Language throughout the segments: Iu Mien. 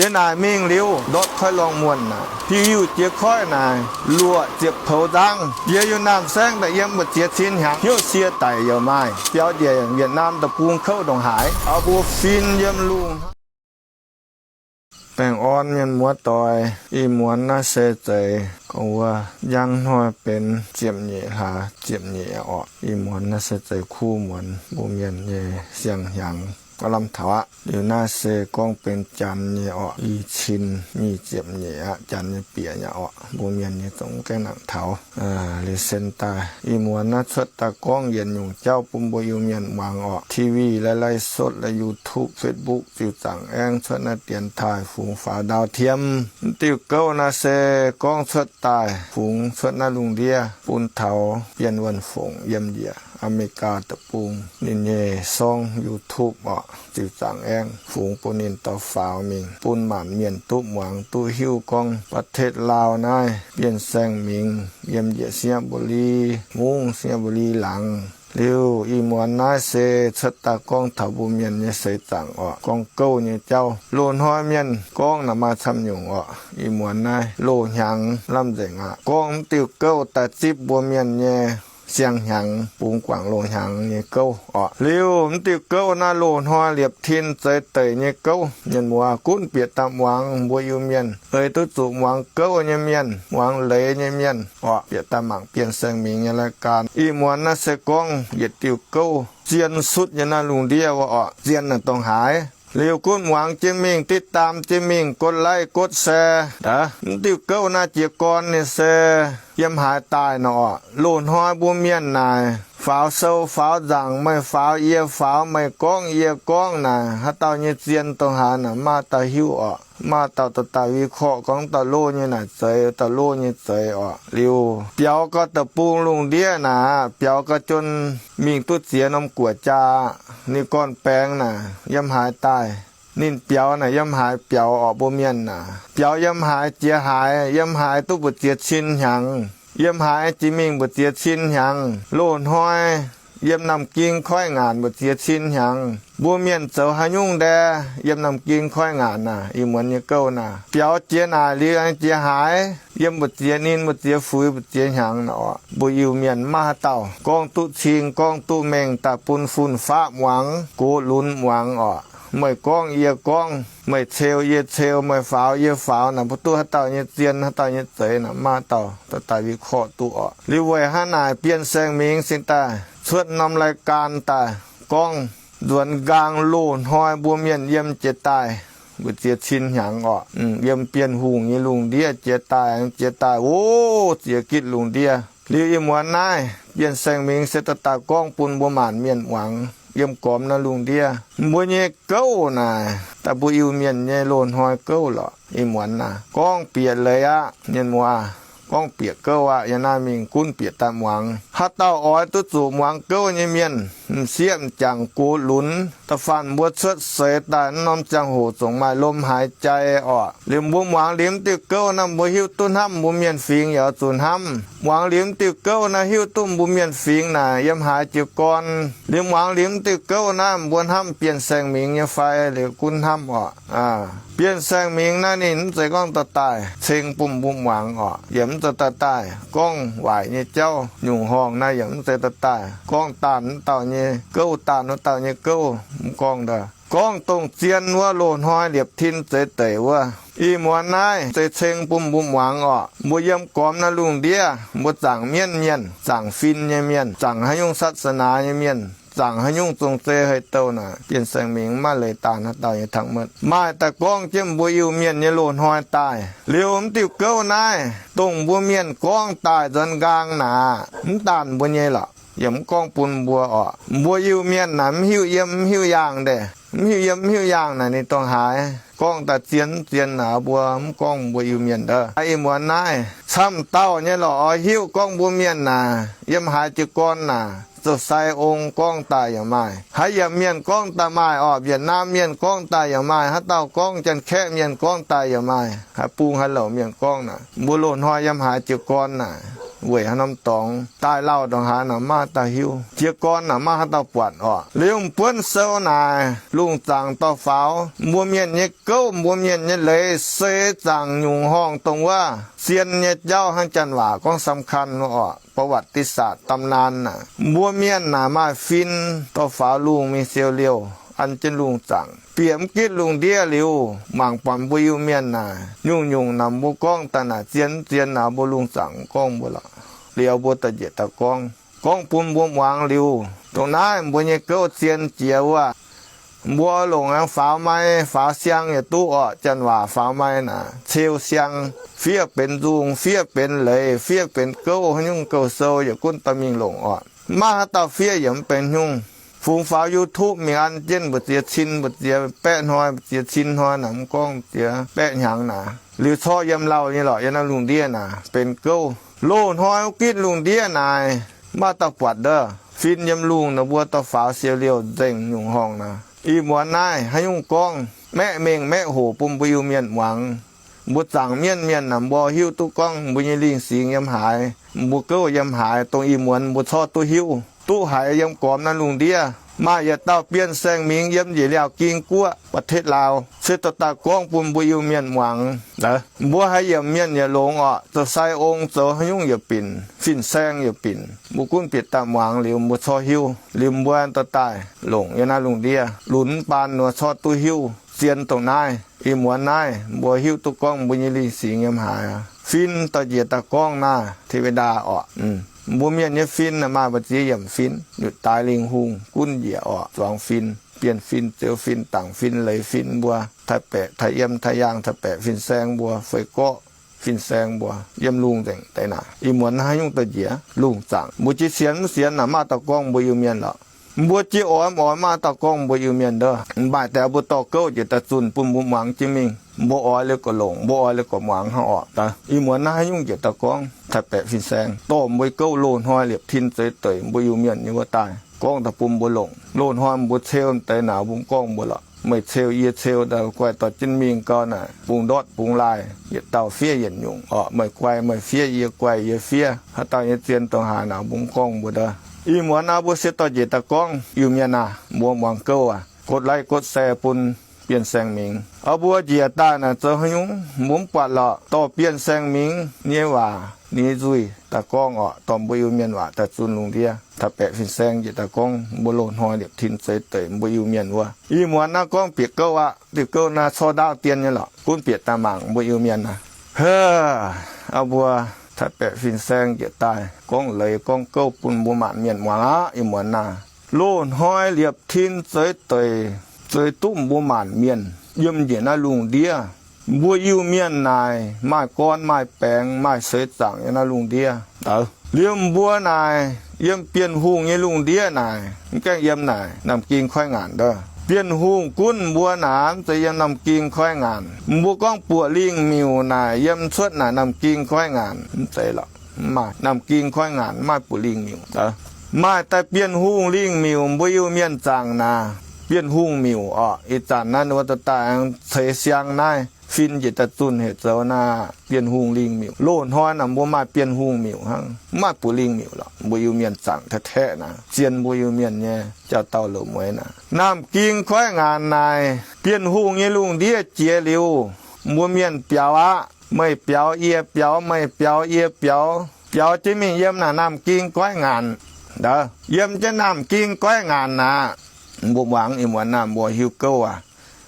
Yie naaic mingh liuz ndortv koiv lorngh muonh naaic, hiuv hiuv jiex koiv naaic, luoqc ziepc poux nzangv. Yie yiem naamh saengv daaih yiem mbu'ziex cin hnyangx, hnyouv sie daic yaac maaih, biaux njiec Yietc Naamh deic-bung kouv ndongc haaix. Auv mbuo fin yiem lungh. Baengh orn mienh muoz doic, ih muonz naaiv se zeiz gorngv wuov njang hnoi benx ziepc nyeic hlaax ziepc nyeic orqc. Ih muonz naaiv se zeiz kuv muonz mbuo mienh nyei siang-hnyangx. Gorngv lamh taux aqv, liuz naaiv se gorngv benx janx nyei orqc, i cin nyic ziepc nyeic aqv, janx nyei bieqc nyei orqc, mbuo mienh nyei zungv gaengh nangc taux. Liuz sen daaih ih muonz naaiv cuotv daaih gorngv yietc nyungc jauv bun mbuo Iu-Mienh muangx orqc. TV ไลฟ์สด laaix YouTube, Facebook ziux zaangc aengv cuotv naaiv dienx taaih fungx faaux ndau tiem. Mv diuh gouv naaiv se gorngv cuotv daaih fungx cuotv naaiv lungh ndiev bun taux Bienh Wuonh Fongc yiem njiec Aa^me^li^gaa deic-bung ninh nyei sorng YouTube orqc, ziux zaangc aengv fungx bun ninh dorh faaux mingh bun maanc mienh duqv muangx duqv hiuv gorngv ประเทศลาว naaiv Bienh Saeng Mingx yiem njiec สิงห์บุรี, mungv สิงห์บุรี laangz. Liuz ih muonz naaiv se cuotv daaih gorngv taux mbuo mienh nyei seix zaangc orqc, gorngv gouv nyei jauv. Loz-hnoi mienh gorngv naaic maaih camv nyungc orqc. Ih muonz naaiv loz-hnyangx lamh nzengc aqv. Gorngv mv diuh gouv daaih zipv mbuo mienh nyei siang-hnyangx, bungx guangc loz-hnyangx nyei gouv orqc. Liuz mv diuh gouv naaiv loz-hnoi liepc tin zeix deic nyei gouv. Mienh muoz gunv bieqc daaih muangx, mbuo Iu-Mienh ei duqv zuqc muangx gouv nyei mienh, muangx leiz nyei mienh orqc, bieqc daaih mangc Bienh Saeng Mingx nyei รายการ. Ih muonz naaiv se gorngv yietc diuh gouv zien sutv nyei naaiv lungh ndiev wuov orqc, zien naaic dongh haaix. Liuz gunv muangx jienv mingh, ติดตาม jienv mingh, กดไลค์ กดแชร์ daaih. Mv diuh gouv naaiv jiez gorn ninh se yiem haaix daaih nor orqc. Loz-hnoi mbuo mienh naaic faaux sou faaux nzaangc, meih faaux yie faaux, meih gorngv yie gorngv naaic, haaix dauh nyei zien dongh haaix naaic maaih dauh hiuv orqc. Maaih dauh daaih daaih วิเคราะห์ gorngv dauh loz nyei naaic zeiz, dauh loz nyei zeiz orqc. Liuz biaux gau deic-bung lungh ndiev naaic, biaux gau jun mingh duqv ziex norm guoqv-jaa, ninh gorn-baengx naaic yiem haaix daaih, ninh biaux naaic yiem haaix biaux orqc. Mbuo mienh naaic biaux yiem haaix jiex haaix, yiem haaix duqv mbu'ziex cin hnyangx, yiem haaix jiex mingh mbu'ziex cin hnyangx. Loz-hnoi yiem Naamh Ging koiv ngaanc mbu'ziex cin hnyangx. Mbuo mienh zoux haaix nyungc nde yiem Naamh Ging koiv ngaanc naaic, ih muonz nyei gouv naaic biaux jiex naaic liuz aengx jiex haaix, yiem mbu'ziex ninh, mbu'ziex fuix, mbu'ziex hnyangx naaic orqc. Mbuo Iu-Mienh maiv haaix dauh gorngv duqv cing, gorngv duqv mengh daaih bun fun-faqv muangx, gox lunx muangx orqc. Meih gorngv yie gorngv, meih ceu yie ceu, meih faaux yie faaux naaic, mbuo duqv haaix dauh nyei zien, haaix dauh nyei zeiz naaic, maiv haaix dauh daaih daaih วิเคราะห์ duqv orqc. Liuz weic hnangv naaic Bienh Saeng Mingx cingx daaih cuotv norm รายการ daaih gorngv nzuonx nqaang loz-hnoi mbuo mienh yiem jiex daaih mbu'ziex cin hnyangx orqc. Yiem Bienh Hungh nyei lungh ndiev jiex daaih, jiex daaih, o, ziex gitv lungh ndiev. Liuz ih muonz naaiv Bienh Saeng Mingx se daaih daaih gorngv bun mbuo maanc mienh muangx yiem gormx naaiv lungh ndiev. Mbuo nyei gouv naaic daaih mbuo Iu-Mienh nyei loz-hnoi gouv lorqc. Ih muonz naaic gorngv bieqc leiz aqv, mienh muoz, gorngv bieqc gouv aqv. Yiem naaiv mingh gunv bieqc daaih muangx. Haaix dauh oix duqv zuqc muangx gouv nyei mienh, m'sieqv m'jangc gox lunx, da'faanh mbuo cuotv seix daaih norm ziangh hoc zungv maaih lomc haaix jai orqc. Liuz mbuo muangx liuz diuh gouv naaiv, mbuo hiuv duqv hnamv mbuo mienh fingx yaac zuqc hnamv. Muangx liuz diuh gouv naaiv hiuv duqv mbuo mienh fingx naaic yiem haaix jiez gorn. Liuz muangx liuz diuh gouv naaiv mbuo hnamv Bienh Saeng Mingx nyei fai? Liuz gunv hnamv orqc. Bienh Saeng Mingx naaiv ninh mv zeiz gorngv daaih daaih ceng bun mbuo muangx orqc, yaac mv zeiz daaih daaih gorngv waaic nyei jauv. Nyungc horngh naaiv yaac mv zeiz daaih daaih gorngv daanh wuov dauh nyei gouv, daanh wuov dauh nyei gouv, mv gorngv daaih. Gorngv dongh zien wuov loz-hnoi liepc tin zeix deic wuov. Ih muonz naaiv zeiz ceng bun mbuo muangx orqc. Mbuo yiem gormx naaiv lungh ndiev, mbuo zaangc mienv mienh, zaangc fin nyei mienh, zaangc haaix nyungc ศาสนา nyei mienh, zaangc haaix nyungc zong zei haaix douh naaic, Bienh Saeng Mingx maiv leiz daanh haaix dauh nyei ทั้งหมด. Maaih daaih gorngv jienv mbuo Iu-Mienh nyei loz-hnoi daaih. Liuz mv diuh gouv naaiv, dongh mbuo mienh gorngv daaih nzuonx nqaang naaic, mv daanh mbuo nyei lorqc, yaac mv gorngv bun mbuo orqc. Mbuo Iu-Mienh naaic mv hiuv yiem mv hiuv yaangh ndeic, mv hiuv yiem mv hiuv yaangh naaic ninh dongh haaix, gorngv daaih zien mv zien naaic mbuo mv gorngv mbuo Iu-Mienh ndov. Ih muonz naaiv camv dauh nyei lorqc oix hiuv gorngv mbuo mienh naaic yiem haaix jiez gorn naaic, zoux sai ong gorngv daaih yaac maaih, haaix yiemc mienh gorngv daaih maaih orqc, Wietc^naamv mienh gorngv daaih yaac maaih, haaix dauh gorngv Janx-Kaeqv mienh gorngv daaih yaac maaih, haaix bung haaix louc mienh gorngv naaic, mbuo loz-hnoi yiem haaix jiez gorn naaic. weic haaix norm dorngx daaih lauh ndongc haaix naaic maiv haaix dauh hiuv. Jiez gorn naaic maiv haaix dauh buatc orqc. Liuz m'buonv sou naaic lungh zaangc dorh faaux mbuo mienh nyei gouv, mbuo mienh nyei leiz, seix zaangc nyungc horngh dongh wuov zien nyei jauv hnangv janx waac gorngv สำคัญ orqc, ประวัติศาสตร์ ตำนาน naaic. Mbuo mienh naaic maaih fin dorh faaux lungh mingh siou liouh an jienv lungh zaangc, bieqc mv gitv lungh ndiev liuz, mangc buatc mbuo Iu-Mienh naaic nyungc-nyungc naaic mbuo gorngv daaih naaic zien mv zien naaic mbuo lungh zaangc gorngv mbuo lorqc. Liuz mbuo da'njiec daaih gorngv, gorngv bun mbuo muangx liuz, dongh naaiv mbuo nyei gouv zien jiex wuov, mbuo longc aengx faaux mai, faaux siang yietc duqv orqc. Janx waac faaux mai naaic ceu siang, fiev benx nzung, fiev benx leiz, fiev benx gouv, haaix nyungc gouv sou yietc gunv daaih mingh longc orqc. Maiv haaix dauh fiev yaac mv benx nyungc. Fungx faaux YouTube mingh an jienv mbu'ziex cin, mbu'ziex baeqv hnoi, mbu'ziex cin hnoi naaic, mv gorngv mbu'ziex baeqv hnyangx naaic, liuz corc yiem lauh nyei lorqc. Yiem naaiv lungh ndiev naaic benx gouv. Loz-hnoi wuov gitv lungh ndiev naaic, maaih dauh buatc ndov. Fin yiem lungh naaic mbuo dorh faaux siou liouh nzengc nyungc horngh naaic. Ih muonz naaiv haaix nyungc gorngv maeqv mengh maeqv hoc bun mbuo Iu-Mienh muangx. Mbuo zaangc mienv mienh naaic mbuo hiuv duqv gorngv mbuo nyei lingh singx yiem haaix, mbuo gouv yiem haaix, dongh ih muonz mbuo corc duqv hiuv, duqv haiz yiem gormx naaiv lungh ndiev. Maaih yietc dauh Bienh Saeng Mingx yiem njiec Liaauc Ging Guoqv ประเทศลาว se dorh daaih gorngv bun mbuo Iu-Mienh muangx. Mbuo haiz yiemc mienh yietc longx orqc, zoux sai ong zoux haaix nyungc yietc binc, fin-saeng yietc binc, mbuo gunv bieqc daaih muangx liuz mbuo corc hiuv. Liuz mbuo dorh daaih longc yiem naaiv lungh ndiev lunx baan nor corc duqv hiuv zien dongh naaiv. Ih muonz naaiv mbuo hiuv duqv gorngv mbuo nyei lingh singx yiem haaix. Fin da'njiec daaih gorngv naaiv เทวดา orqc. Mbuo mienh nyei fin maaih mbu'ziex yiemc fin, nyutc daaix lingh hungh gunv njiec orqc, zuangx fin, bienh fin, zeux fin, dangc fin, leiz fin mbuo, taaix-baeqc, taaix-yiem, taaix-yaangh, taaix-baeqc fin-saeng mbuo, feix gorqv fin-saeng mbuo, yiem lungh nzengc deix naaic. Ih muonz naaiv haaix nyungc da'njiec lungh zaangc, mbuo jiex sienx mv sienx naaic maaih dauh gorngv mbuo Iu-Mienh lorqc. Mbuo jiex oix mv oix maaih dauh gorngv mbuo Iu-Mienh ndov. Mv baac daaih mbuo dorh gouv njiec daaih zunh bun mbuo muangx jienv mingh. Mbuo oix liuz gorqv longc, mbuo oix liuz gorqv muangx hnangv orqc. Ih muonz naaiv haaix nyungc njiec daaih gorngv taaix-baeqc fin-saeng dorh mbuo gouv loz-hnoi liepc tin zeix deic mbuo Iu-Mienh nyei wuov daaih gorngv daaih bun mbuo longc. Loz-hnoi mbuo ceu deix naaic mbuo gorngv mbuo lorqc, meih ceu yie ceu daaih guaih dorh jienv mingh gau naaic, bungx ndortv bungx laaih, yietc dauh fiev yietc nyungc orqc. Meih guaih meih fiev, yie guaih yie fiev, haaix dauh nyei zien dongh haaix naaic mbuo gorngv mbuo ndov. Ih muonz naaiv mbuo se dorh njiec daaih gorngv Iu-Mienh aah, mbuo muangx gouv aqv. กดไลค์ กดแชร์ bun Bienh Saeng Mingx. Aa, mbuo njiec daaih naaic zoux haaix nyungc mbuo mv buatc lorqc. Dorh Bienh Saeng Mingx nyei waac, ninh nyei nzuih daaih gorngv orqc, dorh mbuo Iu-Mienh waac daaih zunh lungh ndiev. Taaix-baeqc fin-saeng njiec daaih gorngv mbuo loz-hnoi liepc tin zeix deic mbuo Iu-Mienh wuov. Ih muonz naaiv gorngv bieqc gouv aqv. Diuh gouv naaiv corc ndaauv dien nyei lorqc, gunv bieqc daaih mangc mbuo Iu-Mienh naaic. Haaix, aa, mbuo taaix-baeqc fin-saeng njiec daaih gorngv leiz gorngv gouv bun mbuo maanc mienh muangx aqv. Ih muonz naaiv loz-hnoi liepc tin zeix deic, zeix duqv mbuo maanc mienh yiem njiec naaiv lungh ndiev. Mbuo Iu-Mienh naaic maaih gorn maaih baengx maaih seix zaangc yiem naaiv lungh ndiev. Liemh mbuo naaic yiem Bienh Hungh nyei lungh ndiev naaic, mv gaengh yiem naaic Naamh Ging Koiv Ngaanc ndov. Bienh Hungh gunv mbuo naaic mv zeiz yiem Naamh Ging Koiv Ngaanc. Mbuo gorngv buoqc lingh miuc naaic yiem cuotv naaic Naamh Ging Koiv Ngaanc mv zeiz lorqc. Mv maaih Naamh Ging Koiv Ngaanc, mv maaih buoqc lingh miuc. Maaih daaih Bienh Hungh lingh miuc mbuo Iu-Mienh zaangc naaic, Bienh Hungh miuc orqc. Ih zanc naaiv ninh mbuo dorh daaih ceix siang naaiv fin njiec daaih zunh hec zoux naaic Bienh Hungh lingh miuc. Loz-hnoi naaic mbuo maaih Bienh Hungh miuc hnangv, mv maaih buoqc lingh miuc lorqc. Mbuo Iu-Mienh zaangc taaih-taeqv naaic, zien mbuo Iu-Mienh nyei jauv dauh loz-mueiz naaic. Naamh Ging Koiv Ngaanc naaic, Bienh Hungh nyei lungh ndiev jiex liuz, mbuo mienh biaux aqv. Meih biaux yie biaux, meih biaux yie biaux, biaux jienv mingh yiem naaic Naamh Ging Koiv Ngaanc. Yiem jienv Naamh Ging Koiv Ngaanc naaic, mbuo muangx ih muonz naaic mbuo hiuv gouv aqv.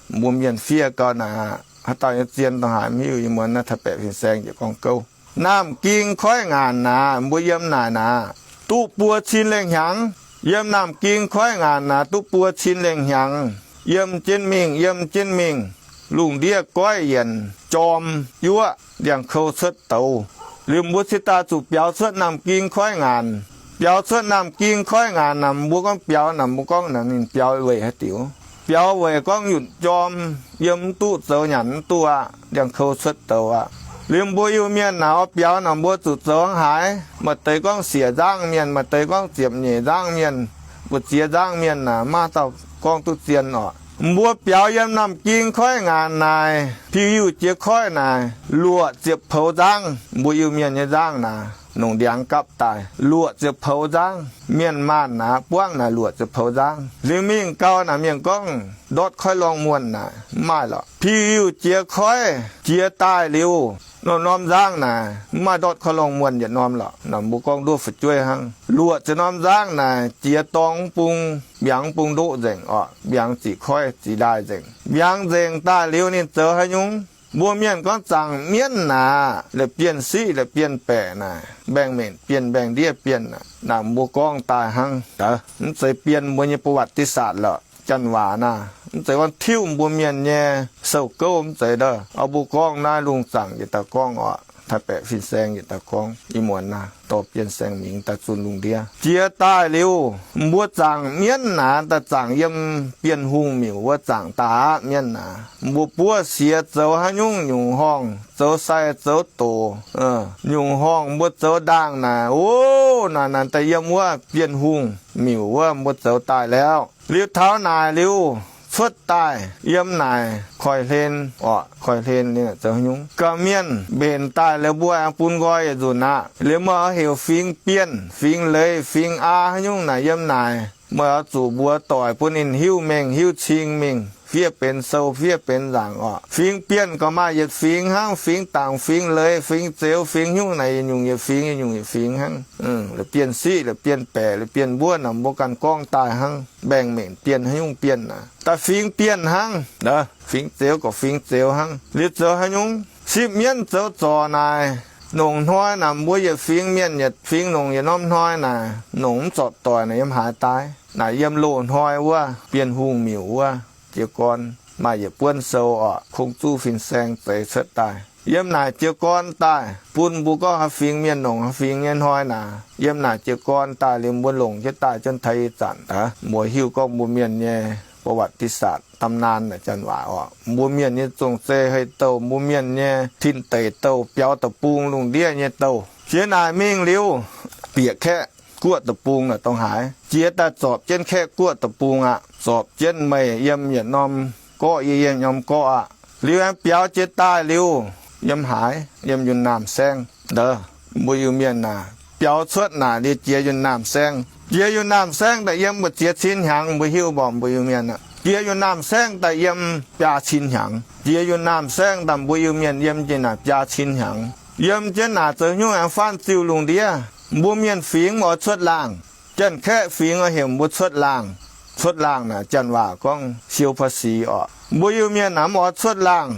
Mbuo mienh fiev gau naaic, haaix dauh nyei zien dongh haaix mv hiuv. Ih muonz naaiv taaix-baeqc fin-saeng jiex gorngv gouv. Naamh Ging Koiv Ngaanc naaic, mbuo yiem naaic naaic, duqv buo cin lengh hnyangx. Yiem Naamh Ging Koiv Ngaanc naaic, duqv buo cin lengh hnyangx. Yiem jienv mingh, yiem jienv mingh, lungh ndiev goiv yienc jorm yuoqv, ndiangx-kou cuotv douz. Liuz mbuo cingx daaih zuqc biaux cuotv Naamh Ging Koiv Ngaanc. Biaux cuotv Naamh Ging Koiv Ngaanc naaic, mbuo gorngv biaux naaic, mbuo gorngv naaic ninh biaux weic haaix diuc? Biaux weic gorngv yunc jorm, yiem mv duqv, zoux nyanc mv duqv aqv, ndiangx-kou cuotv douz aqv. Liuz mbuo Iu-Mienh naaic oix biaux naaic, mbuo zuqc zoux haaix? Maaih deix gorngv siec nzangv mienh, maaih deix gorngv ziepc nyeic nzangv mienh, mbu'ziex nzangv mienh naaic, maaih dauh gorngv duqv zien orqc. Mbuo biaux yiem Naamh Ging Koiv Ngaanc naaic, Piu-Yiuh Jiex Koiv naaic, luoqc ziepc poux nzangv, mbuo Iu-Mienh nyei nzangv naaic. nongc ndiangx gapv daaih, luoqc ziepc poux nzangv. Mienh maanh naaic buangv naaic luoqc ziepc poux nzangv. Liuz mingh gau naaic mienh gorngv ndortv koiv lorngh muonh naaic mv maaih lorqc. Piu-Yiuh jiex koiv jiex daaih liuz, norm-norm nzangv naaic mv maaih ndortv koiv lorngh muonh yietc norm lorqc. Naaic mbuo gorngv nduov fu'jueiv hnangv. Luoqc ziepc norm nzangv naaic jiex dorngx mv bung, mbiaangx mv bung ndoqv nzengc orqc, mbiaangx ziqc koiv ziqc ndaaih nzengc. Mbiaangx nzengc daaih liuz ninh zoux haaix nyungc? Mbuo mienh gorngv zaangc mienv naaic, la'bienh siqv la'bienh baeqc naaic, mbaengx-mengc bienh mbaengx-ndiev bienh naaic, naaic mbuo gorngv daaih hnangv. Mv zeiz bienh mbuo nyei ประวัติศาสตร์ lorqc. Janx waac naaic mv zeiz gorngv tiuv mbuo mienh nyei sou-gouv, mv zeiz ndov. Oix mbuo gorngv naaiv lungh zaangc yietc dauh gorngv orqc, Taiv-Baeqc fin-saeng yietc dauh gorngv. Ih muonz naaic dorh Bienh Saeng Mingx daaih zunh lungh ndiev. Jiex daaih liuz, mbuo zaangc mienv naaic daaih zaangc yiem Bienh Hungh miuc wuov zaangc daaih aqv. Mienv naaic mbuo buov siex zoux haaix nyungc nyungc horngh, zoux sai zoux doqc, nyungc horngh mbuo zoux ndaangh naaic, o, naaic naaic daaih yiem wuov Bienh Hungh miuc wuov mbuo zoux daaih liuz. Liuz taux naaic liuz cuotv daaih yiem naaic koiv-hlen orqc, koiv-hlen zoux haaix nyungc, ga'mienh mbenc daaih liuz mbuo aengx bun nqoi yietc nzunc aqv. Liuz meih oix heuc fingx Bienh, fingx Leiz, fingx Aa haaix nyungc naaic yiem naaic, meih oix zuqc mbuox doic bun ninh hiuv mengh hiuv cing mingh, fiev benx sou fiev benx nzaangc orqc. Fingx Bienh gorqv maaih yietc fingx hnangv, fingx Dangc, fingx Leiz, fingx Zeux, fingx haaix nyungc naaic yietc nyungc yietc fingx, yietc nyungc yietc fingx hnangv. La'bienh siqv, la'bienh baeqc, la'bienh mbuov naaic mbuo ganh gorngv daaih hnangv. Mbaengx-mengc bienh haaix nyungc bienh naaic, da'fingx Bienh hnangv. Fingx Zeux gorqv fingx Zeux hnangv. Liuz zoux haaix nyungc? Sipv mienv zoux zorc naaic, nongc hnoi naaic mbuo yietc fingx mienh yietc fingx nongc yietc norm hnoi naaic, nongc mv zorpc doic naaic yiem haaix daaih? Naaic yiem loz-hnoi wuov Bienh Hungh miuc wuov jiez gorn maaih yietc buonv sou orqc, Kungx Zuv fin-saeng zeix cuotv daaih. Yiem naaic jiez gorn daaih bun mbuo gorngv haaix fingx mienh nongc haaix fingx nyei hnoi naaic, yiem naaic jiez gorn daaih liuz mbuo longc jienv daaih jienv taux ih zanc aqv, mbuo hiuv gorngv mbuo mienh nyei ประวัติศาสตร์ ตำนาน naaic janx waac orqc. Mbuo mienh nyei zong-zei hei-douh, mbuo mienh nyei tin-deic douh, biaux deic-bung lungh ndiev nyei douh. Jiex naaic mingh liuz, bieqc Kaeqv Guoqv deic-bung naaic dongh haaix, jiex daaih zorpc jienv Kaeqv Guoqv deic-bung aqv. Zorpc jienv meih yiem yietc norm gorqv, yie yiem norm gorqv aqv. Liuz aengx biaux jiex daaih liuz, yiem haaix? Yiem Yunh Naamh Saengv. Ndov, mbuo Iu-Mienh naaic, biaux cuotv naaic liuz jiex Yunh Naamh Saengv. Jiex Yunh Naamh Saengv daaih yiem mbu'ziex cin hnyangx, mbuo hiuv mborqc mbuo Iu-Mienh aqv. Jiex Yunh Naamh Saengv daaih yiem biaa cin hnyangx. Jiex Yunh Naamh Saengv daaih mbuo Iu-Mienh yiem jienv naaic biaa cin hnyangx. Yiem jienv naaic zoux haaix nyungc aengx faanv ziuh lungh ndiev? Mbuo mienh fingx oix cuotv laangh. Janx-Kaeqv fingx oix heuc mbuo cuotv laangh. Cuotv laangh naaic janx waac gorngv siou ภาษี orqc. Mbuo Iu-Mienh naaic mv oix cuotv laangh.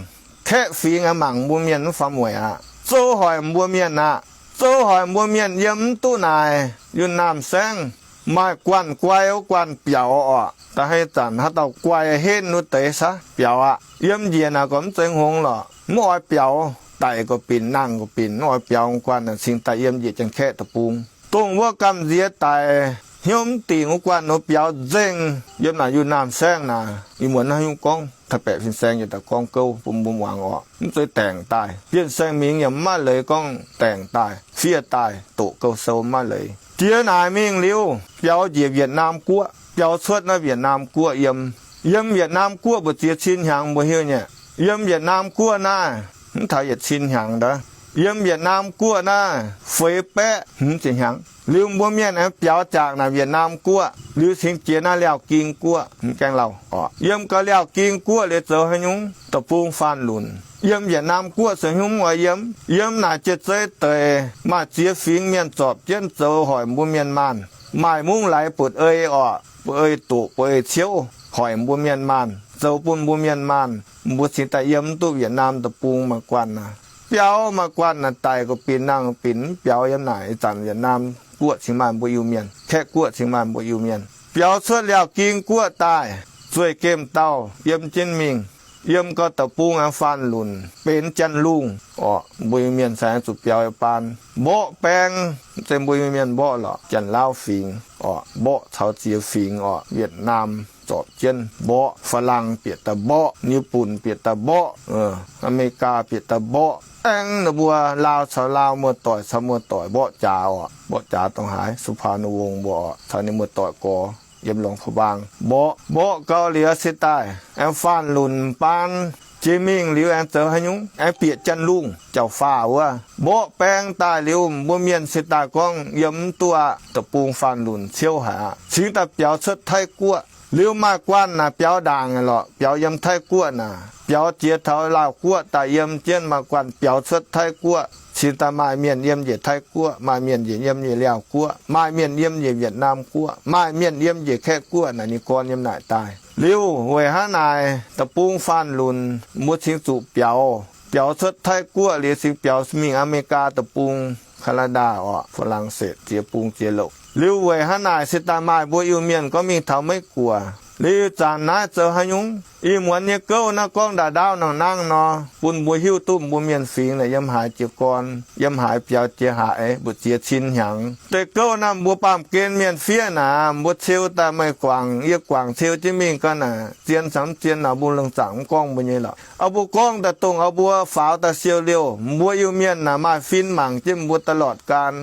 Kaeqv fingx aengx mangc mbuo mienh mv faaux mueic aqv, zouv hoic mbuo mienh aqv. Zouv hoic mbuo mienh yiem mv duqv naaic Yunh Naamh Saengv. Maaih guanh guai wuov guanh biaux orqc. Da'haaix zanc haaix dauh guai henv wuov deix sa biaux aqv. Yiem njiec naaic gorqv mv zeiz hngongx lorqc, mv oix biaux, daic gorqv-binc, nangh gorqv-binc, mv oix biaux guanh naaic cingx daaih yiem njiec Janx-Kaeqv deic-bung. Dongh wuov gamh nziex daic hnyouv mv dingc wuov guanh nor biaux nzengc. Yiem naaic Yunh Naamh Saengv naaic, ih muonz naaiv nyungc gorngv, Taaix-Baeqc fin-saeng yietc dauh gorngv gouv bun mbuo muangx orqc. Mv zeiz daengc daaih. Bienh Saeng Mingx yaac mv maaih leiz gorngv daengc daaih, fiev daaih, doqc gouv sou mv maaih leiz. Jiex naaic mingh liuz, biaux njiec Wietc Naam Guoqv, biaux cuotv naaiv Wietc Naam Guoqv yiem. Yiem Wietc Naam Guoqv mbu'ziex cin hnyangx mbuo hiuv nyei. Yiem Wietc Naam Guoqv naaiv, mv taux yietc cin hnyangx ndov. Yiem Wietc Naam Guoqv naaiv feix baeqv hmz ziepc hnyangx. Liuz mbuo mienh aengx biaux jangx naaic Wietc Naam Guoqv, liuz cingx jiex naaiv Liaauh Ging Guoqv, mv gaengh lauh orqc. Yiem gau Liaauh Ging Guoqv liuz zoux haaix nyungc? Deic-bung faanv lunc. Yiem Wietc Naam Guoqv zoux haaix nyungc mv oix yiem? Yiem naaic jiex zei deix maaih ziex fingx mienh zorpc jienv zoux hoic mbuo mienh maanh. Maaih mungv laaix buoz-ei orqc, buoz-ei doqc, buoz-ei ciouv, hoic mbuo mienh maanh, zoux bun mbuo mienh maanh. Mbuo cingx daaih yiem mv duqv Wietc Naam deic-bung maaih guanh aqv. Biaux maaih guanh aqv, daic gorqv-binc, nangh gorqv-binc, mv biaux yiem naaic. Ih zanc Wietc Naam Guoqv cingx maaih mbuo Iu-Mienh, Kaeqv Guoqv cingx maaih mbuo Iu-Mienh. Biaux cuotv Liaauh Ging Guoqv daaih, zueih gemh dauh yiem jienv mingh. Yiem gau deic-bung aengx faanv lunc benx Janx-Lungh orqc. Mbuo Iu-Mienh cingx zuqc biaux baan. Mborqv baeng, mv zeiz mbuo Iu-Mienh mborqv lorqc, Janx-Lauv fingx orqc, mborqv caux ziex fingx orqc. Wietc Naam zorpc jienv mborqv, Faa^lang bieqc daaih mborqv, Nyiu Bunc bieqc daaih mborqv, Aa^me^li^gaa bieqc daaih mborqv. Aengx ninh mbuo Laauv caux Laauv, muoz-doic caux muoz-doic mborqv jaax orqc. Mborqv jaax dongh haaix? สุพรรณวงศ์ mbuo orqc, caux ninh muoz-doic gorx yiem Luang Prabang mborqv. Mborqv gau liuz se daaih aengx faanv lunc baan, Jiex mingh liuz aengx zoux haaix nyungc? Aengx bieqc Janx-Lungh jauv-faah wuov mborqv baeng daaih liuz, mbuo mienh se daaih gorngv yiem mv duqv aqv. Deic-bung faanv lunc ciouv haic aqv. Cingx daaih biaux cuotv Taiv-Guoqv. Liuz maaih guanh naaic biaux ndaangc lorqc, biaux yiem Taiv-Guoqv naaic, biaux jiex taux Laauh Guoqv daaih yiem jienv, maaih guanh biaux cuotv Taiv-Guoqv. Cingx daaih maaih mienh yiem njiec Taiv-Guoqv, maaih mienh yiem njiec Laauh Guoqv, maaih mienh yiem njiec Wietc^naam Guoqv, maaih mienh yiem njiec Kaeqv-Guoqv naaic, ninh gorn yiem naaic daaih. Liuz weic hnangv naaic, deic-bung faanv lunc mbuo cingx zuqc biaux, biaux cuotv Taiv-Guoqv liuz cingx biaux mingh Aa^me^li^gaa deic-bung, Kaa^naa^ndaa orqc, Faa^lang^setv, ziex bung ziex louc. Liuz weic hnangv naaic se daaih maaih mbuo Iu-Mienh gorngv mingh taux Meiv-Guoqv. Liuz zanc naaiv zoux haaix nyungc? Ih muonz nyei gouv naaiv gorngv ndaauv ndaauv nangh nangh nor, bun mbuo hiuv duqv mbuo mienh fingx naaic yiem haaix jiez gorn, yiem haaix biaux jiex haaix, mbu'ziex cin hnyangx. Deix gouv naaiv mbuo baamh gen mienh fiev naaic, mbuo ceu daaih meih guangc, yie guangc ceu jienv mingh ga'naaic, zien camv zien naaic, mbuo lungh zaangc mv gorngv mbuo nyei lorqc. Aa, mbuo gorngv daaih dongh aa, mbuo faaux daaih siou liouh, mbuo Iu-Mienh naaic maaih fin mangc jienv mbuo ตลอดกาล.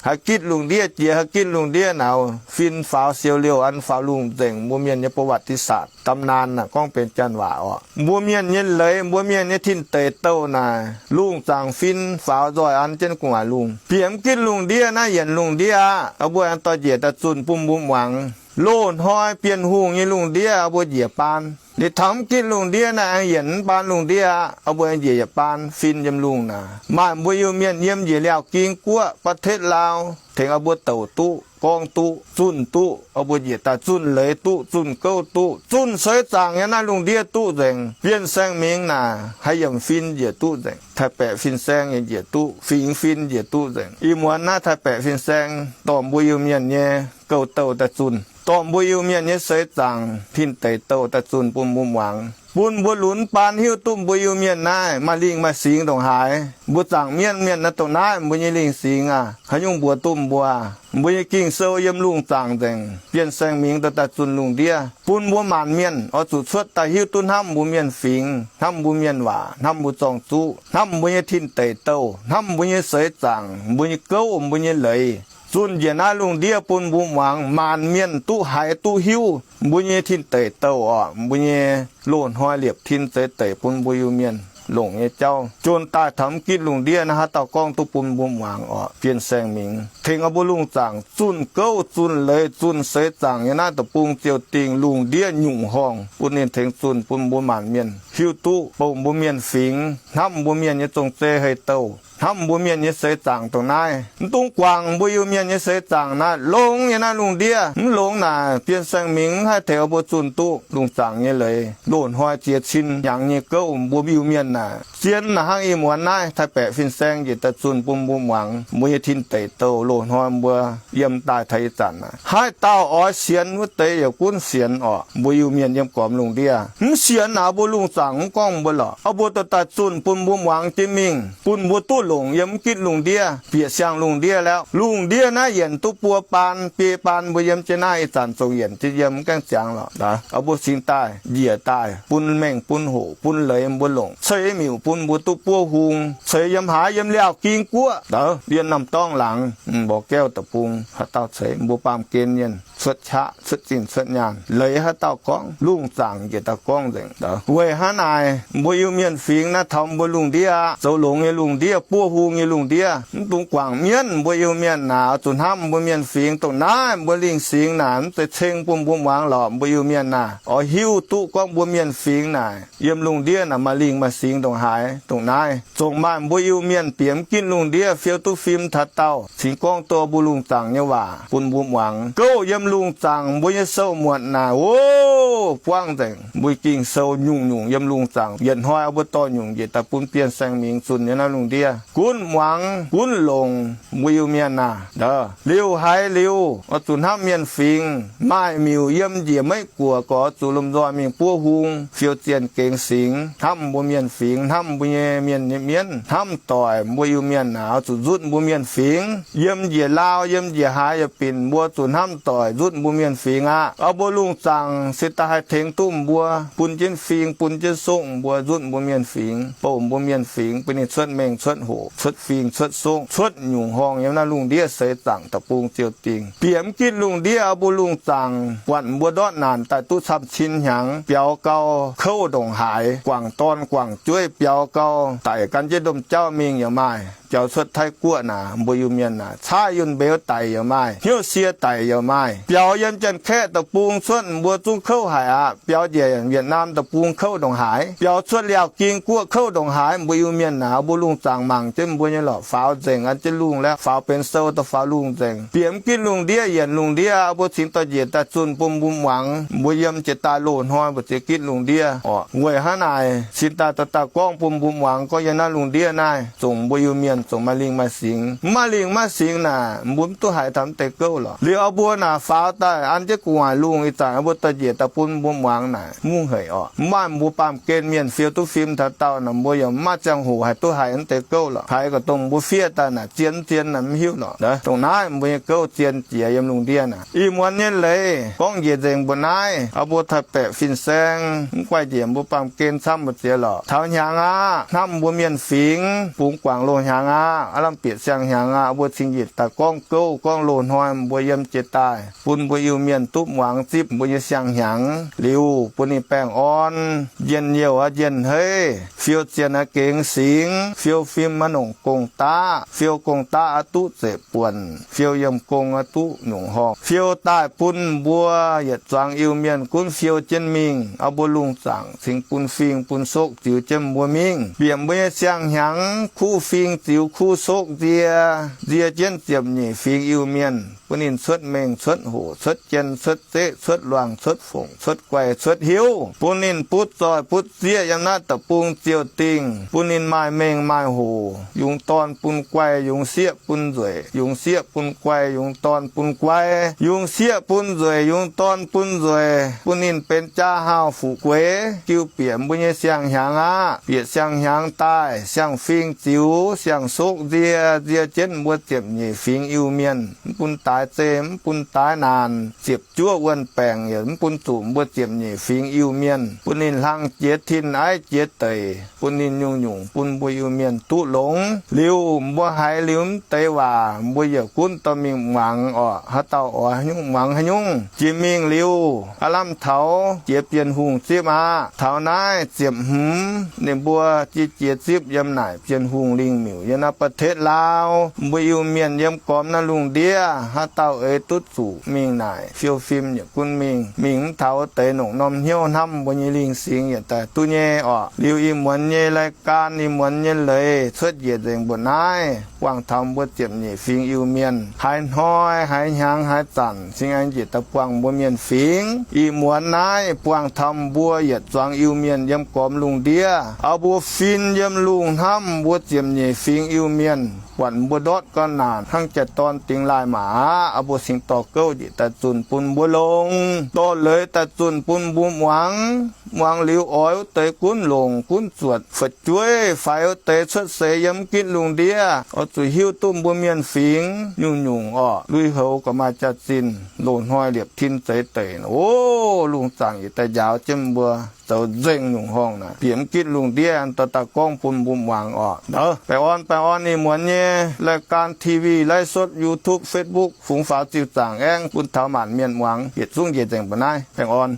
Haaix gitv lungh ndiev jiex haaix gitv lungh ndiev naaic, fin faaux siou liouh an, faaux lungh nzengc. Mbuo mienh nyei ประวัติศาสตร์ ตำนาน naaic gorngv benx janx waac orqc. Mbuo mienh nyei leiz, mbuo mienh nyei tin-deic douh naaic, lungh zaangc fin faaux nzoih an jienv gu'nguaaic lungh. Bieqc mv gitv lungh ndiev naaiv yienc lungh ndiev aqv, aa, mbuo aengx dorh njiec daaih zunh bun mbuo muangx. Loz-hnoi Bienh Hungh nyei lungh ndiev aa, mbuo njiec baan. Liuz taux mv gitv lungh ndiev naaiv aengx yienc mv baan lungh ndiev aqv, aa, mbuo aengx njiec yietc baan fin yiem lungh naaic. Maaih mbuo Iu-Mienh yiem njiec Laauh Ging Guoqv, ประเทศลาว, tengx aa, mbuo douc duqv, gorngv duqv, zunh duqv, aa, mbuo njiec daaih zunh leiz duqv, zunh gouv duqv, zunh seix zaangc nyei naaiv lungh ndiev duqv nzengc. Bienh Saeng Mingx naaic haih yiemc fin njiec duqv nzengc. Taaix-Baeqc fin-saeng yaac njiec duqv, fingx fin njiec duqv nzengc. Ih muonz naaiv Taaix-Baeqc fin-saeng dorh mbuo Iu-Mienh nyei gouv-douh daaih zunh, dorh mbuo Iu-Mienh nyei seix zaangc tin-deic douh daaih zunh bun mbuo muangx, bun mbuo lunx baan hiuv duqv mbuo Iu-Mienh naaiv maaih lingh maaih singx ndongc haaix. Mbuo zaangc mienv mienh naaiv dongh naaiv mbuo nyei lingh singx aac, haaix nyungc mbuox duqv mbuo? Mbuo nyei Ging-Sou yiem lungh zaangc nzengc. Bienh Saeng Mingx dorh daaih zunh lungh ndiev bun mbuo maanc mienh oix zuqc cuotv daaih hiuv duqv hnamv mbuo mienh fingx, hnamv mbuo mienh waac, hnamv mbuo zorng-zuqv, hnamv mbuo nyei tin-deic douh, hnamv mbuo nyei seix zaangc, mbuo nyei gouv, mbuo nyei leiz. Zunh njiec naaiv lungh ndiev bun mbuo muangx, maanc mienh duqv haiz duqv hiuv mbuo nyei tin-deic douh orqc, mbuo nyei loz-hnoi liepc tin zeix deic bun mbuo Iu-Mienh longc nyei jauv. Jon daaih taux mv gitv lungh ndiev naaiv haaix dauh gorngv duqv bun mbuo muangx orqc? Bienh Saeng Mingx tengx aa, mbuo lungh zaangc zunh gouv, zunh leiz, zunh seix zaangc nyei naaiv deic-bung ziouc dingh lungh ndiev nyungc horngh bun ninh tengx zunh bun mbuo maanc mienh hiuv duqv bouh mbuo mienh fingx, hnamv mbuo mienh nyei zong-zei hei-douh, hnamv mbuo mienh nyei seix zaangc dongh naaiv. Mv dungx guangc mbuo Iu-Mienh nyei seix zaangc naaiv, longx nyei naaiv lungh ndiev. Mv longx naaic, Bienh Saeng Mingx mv haih tengx aa, mbuo zunh duqv lungh zaangc nyei leiz. Loz-hnoi ziex cin hnyangx nyei gouv, mbuo Iu-Mienh naaic zien naaic hnangv ih muonz naaiv Taaix-Baeqc fin-saeng njiec daaih zunh bun mbuo muangx mbuo nyei tin-deic douh. Loz-hnoi mbuo yiem daaih taux ih zanc naaic, haaix dauh oix sienx wuov deix yaac gunv sienx orqc. Mbuo Iu-Mienh yiem gormx lungh ndiev mv sienx naaic, aa, mbuo lungh zaangc mv gorngv mbuo lorqc. Aa, mbuo dorh daaih zunh bun mbuo muangx jienv mingh, bun mbuo duqv longc yiem mv gitv lungh ndiev, bieqc siang-lungh ndiev lauh. Lungh ndiev naaiv yienc duqv buo baan biei baan, mbuo yiem jienv naaiv ih zanc zongc yienc jienv yiem, mv gaengh ziangx lorqc. Aa, mbuo cingx daaih njiec daaih bun mengh bun hoqc bun leiz mbuo longc, ceix miuc bun mbuo duqv buov hung, ceix yiem haaix, yiem Liaauh Ging Guoqv, Vietnam dorngx laangz, Mbor Gaev deic-bung, haaix dauh ceix, mbuo baamh gen mienh cuotv qaqv cuotv zinh cuotv nyaanh. Leiz haaix dauh gorngv? Lungh zaangc njiec daaih gorngv nzengc. Weic hnangv naaic, mbuo Iu-Mienh fingx naaiv taux mbuo lungh ndiev aqv, zoux longx nyei lungh ndiev, buov hung nyei lungh ndiev, mv dungx guangc mienv. Mbuo Iu-Mienh naaic oix zuqc hnamv mbuo mienh fingx. Dongh naaiv mbuo lingh singx naaic mv zeiz ceng bun mbuo muangx lorqc. Mbuo Iu-Mienh naaic oix hiuv duqv gorngv mbuo mienh fingx naaic yiem lungh ndiev naaic maaih lingh maaih singx ndongc haaix. Dongh naaiv zongc maaih mbuo Iu-Mienh bieqc mv gitv lungh ndiev fiou duqv fim taux daauh cingx gorngv duqv mbuo lungh zaangc nyei waac bun mbuo muangx. Gouv yiem lungh zaangc, mbuo nyei sou muotc naaic, o, buangv nzengc. Mbuo Ging-Sou nyungc-nyungc yiem lungh zaangc. Yietc hnoi mbuo dorh nyungc njiec daaih bun Bienh Saeng Mingx zunh nyei naaiv lungh ndiev gunv muangx, gunv longx. Mbuo Iu-Mienh aah, liuz haiz liuz oix zuqc hnamv mienh fingx. Maaih miuc yiem njiec Meiv-Guoqv gorx zuqc lomh nzoih mingh buov hung, fiou zienh gengx singx, hnamv mbuo mienh fingx, hnamv mbuo nyei mienh nyei mienv, hnamv doic. Mbuo Iu-Mienh aah, oix zuqc nzutv mbuo mienh fingx. Yiem njiec Laau, yiem njiec haaix yaac binc, mbuo zuqc hnamv doic nzutv mbuo mienh fingx aqv. Aa, mbuo lungh zaangc se da'haih tengx duqv mbuo, bun jienv fing, bun jienv sokv mbuo, nzutv mbuo mienh fingx, bouh mbuo mienh fingx, bun ninh cuotv mengh cuotv hoc. cuotv fing cuotv sokv cuotv nyungc horngh yiem naaiv lungh ndiev seix zaangc deic-bung ziouc dingh. Bieqc mv gitv lungh ndiev, mbuo lungh zaangc buatc mbuo ndortv naanc daaih duqv camv-cin hnyangx, biaux gau kouv ndongc haaix, guangc dorn guangc jueiv biaux gau, daic gan jienv domh jauv mingh yaac maaih. Biaux cuotv Taiv-Guoqv naaic, mbuo Iu-Mienh naaic, caaiv yunh mbeux daic yaac maaih, hnyouv sie daic yaac maaih. Biaux yiem Janx-Kaeqv deic-bung cuotv, mbuo zungv kouv haic aqv. Biaux njiec Yietc Naam deic-bung kouv ndongc haaix, biaux cuotv Liaauc Ging Guoqv kouv ndongc haaix, mbuo Iu-Mienh naaic, mbuo lungh zaangc mangc jienv mbuo nyei lorqc, faaux nzengc an jienv lungh laeh, faaux benx sou daaih faaux lungh nzengc. Bieqc mv gitv lungh ndiev, yienc lungh ndiev, mbuo cingx doix-njiec daaih zunh bun mbuo muangx. Mbuo yiem jiex daaih loz-hnoi mbu'ziex gitv lungh ndiev orqc. Weic hnangv naaic cingx daaih dauh dauh gorngv bun mbuo muangx gorngv yiem naaiv lungh ndiev naaiv zongc mbuo Iu-Mienh zongc maaih lingh maaih singx. Mv maaih lingh maaih singx naaic, mbuo mv duqv haiz taux mv deix gouv lorqc. Liuz mbuo naaic faaux daaih an jienv gu'nguaaic lungh, ih zanc mbuo doix-njiec daaih bun mbuo muangx naaic, mungv hec orqc. Mv maaih mbuo baamh gen mienh fiou duqv fim taux daauh naaic, mbuo yaac mv maaih ziangh hoc haih duqv haiz mv deix gouv lorqc. Haiz ga'dongh mbuo fiev daaih naaic zien mv zien naaic mv hiuv lorqc. Dongh naaiv mbuo nyei gouv zien jiex yiem lungh ndiev naaic. Ih muonz nyei leiz gorngv njiec nzengc mbuo naaiv, mbuo taaih baeqc fin-saeng, mv guaih njiec mbuo baamh gen camv mbu'ziex lorqc. Taux hnyangx aqv, hnamv mbuo mienh fingx bungx guangc loz-hnyangx aqv, aav lamh bieqc siang-hnyangx aqv, mbuo cingx njiec daaih gorngv gouv gorngv loz-hnoi mbuo yiem jiex daaih bun mbuo Iu-Mienh duqv muangx zipv mbuo nyei siang-hnyangx liuz bun ninh baengh orn, njien-youh aqv njien-heiv, fiou zienh aqv gengx singx, fiou fim aqv nongc gong-daqv, fiou gong-daqv aqv duqv zeqc buonc, fiou yiem gong aqv duqv nyungc horngh. Fiou daaih bun mbuo yietc zuangx Iu-Mienh gunv fiou jienv mingh, mbuo lungh zaangc cingx bun fing bun sokv ziux jienv mbuo mingh. Bieqc mbuo nyei siang-hnyangx kuv fing ziux kuv sokv nzie, nzie jienv ziepc nyeic fingx Iu-Mienh, bun ninh cuotv mengh cuotv hoc, cuotv jien cuotv zeqv, cuotv luangh cuotv fongc, cuotv guaih cuotv hiuv, bun ninh butv zoih butv zieqv yiem naaiv deic-bung ziouc dingh, bun ninh maaih mengh maaih hoc, yungz dorn bun guaih, yungz sieqv bun nzueic, yungz sieqv bun guaih, yungz dorn bun guaih, yungz sieqv bun nzueic, yungz dorn bun nzueic, bun ninh benx jaa haauh fuqv gueix, jiu bieqc mbuo nyei siang-hnyangx aqv. Bieqc siang-hnyangx daaih, siang-fing ziux, siang-sokv nzie, nzie jienv mbuo ziepc nyeic fingx Iu-Mienh, mv bun daaix zeih, mv bun daaix naanc, ziepc juoqv wuon-baengc yaac mv bun zuqc mbuo ziepc nyeic fingx Iu-Mienh, bun ninh hlang jiex tin aiv jiex deic, bun ninh nyungc-nyungc bun mbuo Iu-Mienh duqv longx. Liuz mbuo haiz liuz mv deix waac, mbuo yaac gunv dorh mingh muangx orqc. Haaix dauh oix nyungc muangx haaix nyungc. Jiex mingh liuz, aav lamh taux jiex Bienh Hungh zipv aqv. Taux naaiv ziepc hmz ninh mbuo jiex jiex zipv yiem naaic Bienh Hungh lingh miuc yiem naaiv ประเทศลาว. Mbuo Iu-Mienh yiem gormx naaiv lungh ndiev, haaix dauh eix duqv zuqc mingh naaic, fiou fim yietc gunv mingh. Mingh mv taux deix nongc norm hnyouv hnamv mbuo nyei lingh singx yietc daaih duqv nyei orqc. Liuz ih muonz nyei รายการ, ih muonz nyei leiz cuotv njiec nzengc mbuoqc naaiv, buangh taux mbuo ziepc nyeic fingx Iu-Mienh. Haaix hnoi, haaix hnyangx, haaix zanc cingx aengx njiec daaih buangh mbuo mienh fingx. Ih muonz naaiv buangh taux mbuo yietc zuangx Iu-Mienh yiem gormx lungh ndiev. Mbuo fin yiem lungh hnamv mbuo ziepc nyeic fingx Iu-Mienh, buatc mbuo ndortv gau naanc hnangv jai-dorn dingx laaih maac aqv. Mbuo cingx dorh gouv njiec daaih zunh bun mbuo longx, dorh leiz daaih zunh bun mbuo muangx. Muangx liuz oix wuov deix gunv longc gunv zuotc, fu'jueiv faix wuov deix cuotv seix yiem mv gitv lungh ndiev, oix zuqc hiuv duqv mbuo mienh fingx nyungc-nyungc orqc. Lui-houx gauh maaih jaax-zinh, loz-hnoi liepc tin zeix deic, o, lungh zaangc yietc daaih njaaux jienv mbuo zoux nzengc nyungc horngh naaic, bieqc mv gitv lungh ndiev, dorh daaih gorngv bun mbuo muangx orqc. Baengh orn, baengh orn ih muonz nyei รายการ TV, ไลฟ์สด YouTube, Facebook, fungx faaux ziuc zaangc aengx bun taux maanc mienh muangx. Yietc zungv njiec nzengc mbuoqc naaiv. Baengh orn.